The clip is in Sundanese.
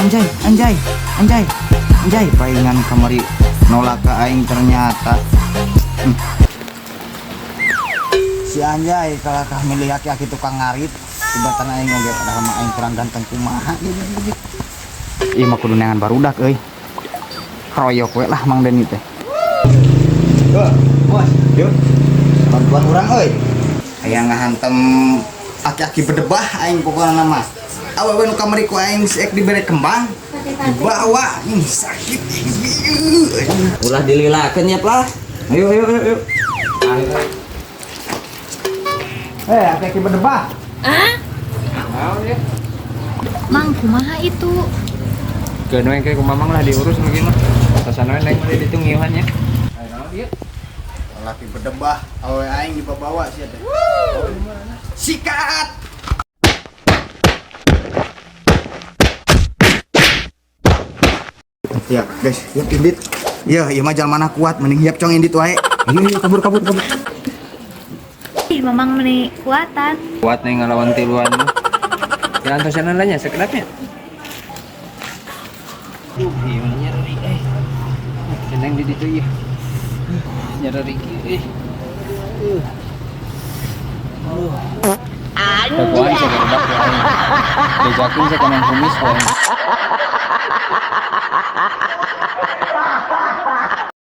Anjay, anjay, anjay, anjay, palingan kamari nolak ke aing ternyata. Si anjay kalah kah milih aki-aki tukang ngarit. Tibatan aing oge padahal mah aing kurang ganteng kumaha. Ih mah kudu neangan barudak euy. Kroyok we lah Mang Deni teh. Yo, bos, yuk. Bantuan urang euy. Aya ngahantem aki-aki bedebah aing pokona mah. Awewe nu kamari ku aing seek dibere kembang dibawa ih sakit. Ulah dililakeun ya lah. Ayo ayo ayo ayo. Eh, aki-aki bedebah. Mang, kumaha itu? Keun we ke ku Mamang lah diurus nu kieu mah. Atasan we naik mah di ditu ngiuhan nya. Ayo naon ieu? Laki bedebah, awewe aing dibawa sia teh. Sikat. Ya, guys, yap indit. Ya, ieu mah jalmana kuat, mending hiap cong indit wae. Ayo, ayo kabur kabur kabur. Ih, Mamang meni kuatan. Kuat nih ngelawan tiluan mah. Jalan tosanan lah nya sekedapnya. Duh, ieu mah nyeri eh. Ceneng di ditu ieu. Nyeri kieu eh. Anjay. Bejakeun sakanang kumis wae.